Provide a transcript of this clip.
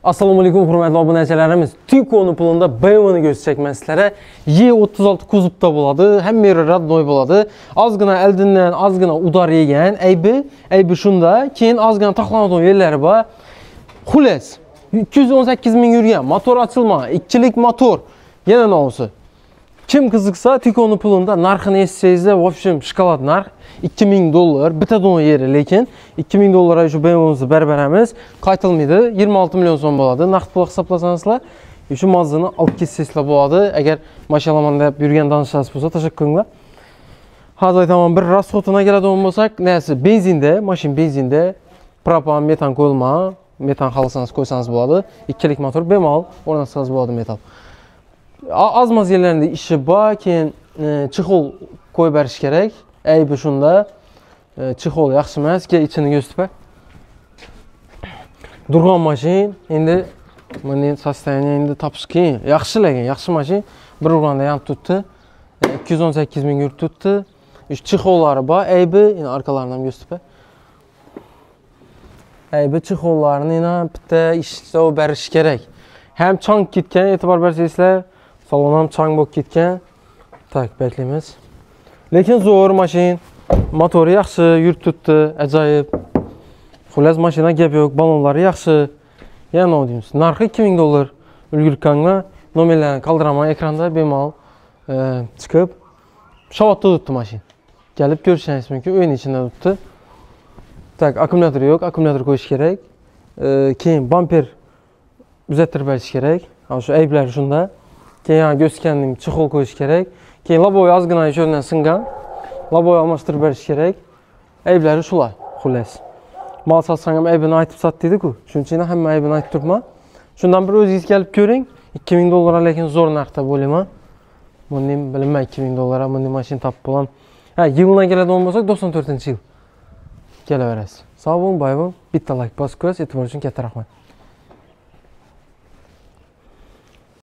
Assalomu alaykum hurmatli obunachilarimiz. Tico'ni pulunda BMWni ko'rsatacakman sizlarga. E36 kuzovda bo'ladi, hamma yeri родной bo'ladi. Ozgina oldindan ozgina udar yegan, aybi shunda, keyin ozgina taxlanadigan yerlari bor. Xullas, 218 ming yurgan, motor ochilma, ikkilik motor. Yana nosi. Kim qiziqsa Tico'ni pulunda narxini eshitsangizlar, в общем, shokolad narx 2000 dollar, bitta don yeri, lekin 2000 dollarga shu BMWni berib beramiz, qaytilmaydi, 26 million so'm bo'ladi. Naqd pul hisoblasangizlar, shu mazzani olib ketsangizlar bo'ladi. Agar mashina olaman deb yurgan tanishlaringiz bo'lsa, tashakkur qilinglar. Hozir aytaman, bir расходına keladigan bo'lsak, nasi benzinda, mashina benzinda, propan, metan qo'yilma, metan xohlasangiz qo'ysangiz bo'ladi. Ikkilik motor bemalol o'rnatsangiz bo'ladi metal. Azmaz yerlarında işi bor, keyin chexol qo'yib berish kerak. Aybi shunda, chexol yaxshi emas, ke ichini ko'rsatib. Durgan mashin, endi buni состояние endi topish qiyin. Yaxshi lekin, yaxshi mashin. Bir urganda yonib turibdi. 218 ming yurib turibdi. Chexollari bor, aybi, endi orqalarini ham ko'rsatib. Aybi chexollarini yana bitta ishlov berish kerak. Ham chang ketgan, e'tibor bersangizlar, salon ham chang bo'lib ketgan. Tak, beklaymiz. Lekin zo'r mashin, motori yaxshi, yurib turibdi, ajoyib. Xullas, mashina gap yo'q, balonlari yaxshi. Yana nima deymiz? Narxi 2000 dollar. Ulgurganlar nomerlarni qaldiraman ekranda, bemalol chiqib Shavatda turibdi mashin. Kelib ko'rishingiz mumkin, uyning ichida turibdi. Tak, akkumulyator yo'q, akkumulyator qo'yish kerak. Keyin bamper uzattirib berish kerak. Ana shu ayblar shunda. Keyin yana ko'rsatganim chexol qo'yish kerak. Keyin loboy ozgina icharidan singan. Loboy almashtirib berish kerak. Ayblari shular, xullas. Mal sotsang ham aybini aytib sot deydi-ku. Shuning uchun hamma aybini aytib turibman. Shundan bir o'zingiz kelib ko'ring. 2000 dollar lekin zo'r narxda bo'laman. Buni bilinmay 2000 dollarga bunday mashina topib bo'lam. Ha, yildan keladigan bo'lsak 94-yil. Kelaverasiz. Sog' bo'ling, boy bo'ling. Bitta like bosib qo'yasiz. E'tibor uchun katta rahmat.